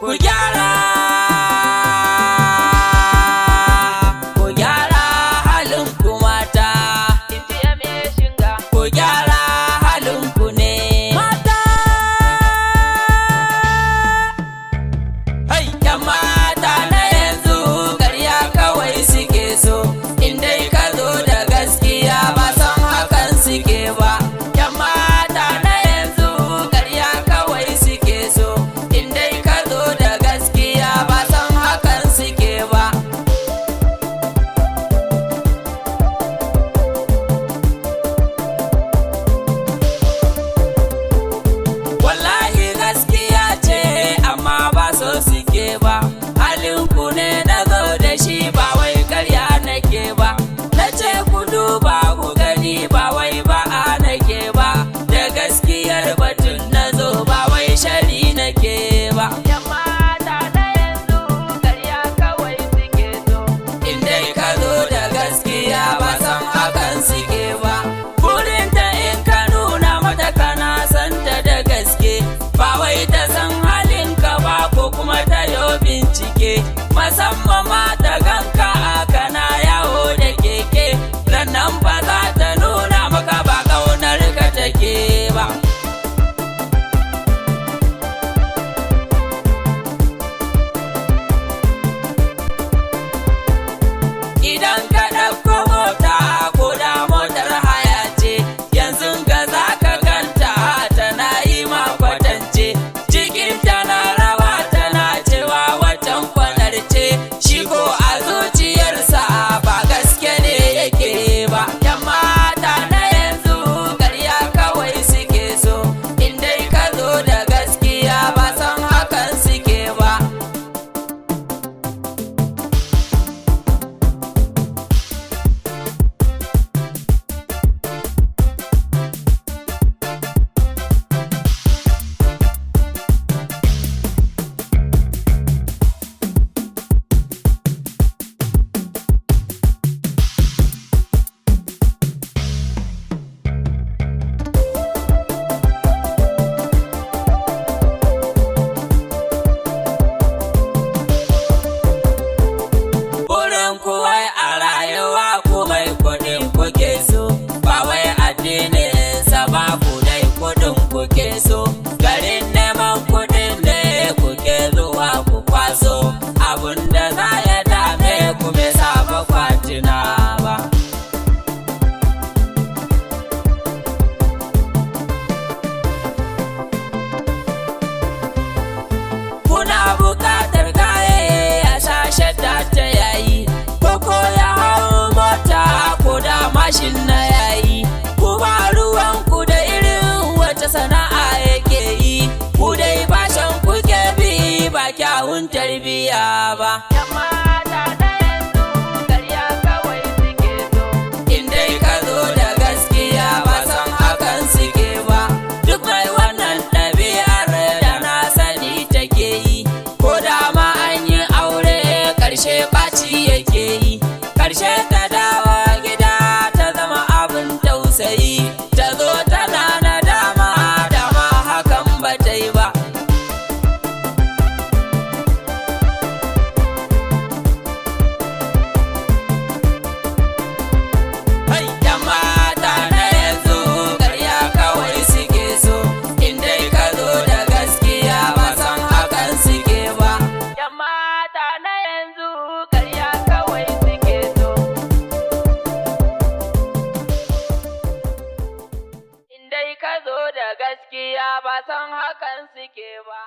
Ku gyara, ku gyara halin ku mata. Inji M.A. Shinga. Ku gyara halin ku ne. Mata! Hai, yan mata na yanzu ƙarya kawai suke so, in dai ka zo da gaskiya ba san hakan suke ba. Yan mata na yanzu ƙarya kawai suke so, in dai ka zo da gaskiya ba san hakan suke ba. Wallahi gaskiya ce amma ba so suke ba. Halin ku ne na zo da shi, ba wai karya nake ba. Na ce ku duba ku gani, ba wai ba a nake ba. Da gaskiyar batun na zo, ba wai shari nake ba. Yan mata na yanzu ƙarya kawai suke so. In dai ka zo da gaskiya ba san hakan suke ba. Burinta in ka nuna mata kana santa da gaske, ba wai ta san halinka ba ko kuma ta yo bincike. Musamman ma ta ganka a kana yawo da keke, rannan ba za ta nuna maka ba ƙaunar ka take ba. Idan ka ɗauko mota ko da motar haya ce, yanzu ga za ka ganta tana yi ma kwatance. Cikin tana rawa tana cewa wacan kwanar ce, shi ko a zuciyarsa ba gaske ne yake ba. Yan mata na yanzu ƙarya kawai suke so, in dai ka zo da gaskiya ba san hakan suke ba. Burin ku wai a rayuwa ku mai kuɗin kuke so, ba wai addinin sa ba, ku dai kuɗin kuke so. Garin neman kuɗin ne kuke zuwa ku kwaso, abun da za ya dame ku me sa ba kwatina ba. Kuna buƙatar kaye a sashen da ta yayi, ko ya hau mota ko da mashin na yayi. Ku ba ruwan ku da irin wata sana'a yake yi, ku dai bashan kuke bi ba kyawun tarbiya ba. Yan mata na yanzu ƙarya kawai suke so. In dai ka zo da gaskiya ba san hakan suke ba. Duk mai wannan ɗabi'ar da na sani take yi, ko da ma an yi aure ƙarshe ɓaci yake yi. Ƙarshe ta dawo gida ta zama abin tausayi, ta zo tana nadama dama hakan ba ta yi ba. Yan mata na yanzu ƙarya kawai suke so, in dai ka zo da gaskiya ba san hakan suke ba. Yan mata na yanzu ƙarya kawai suke so. In dai ka zo da gaskiya ba san hakan suke ba.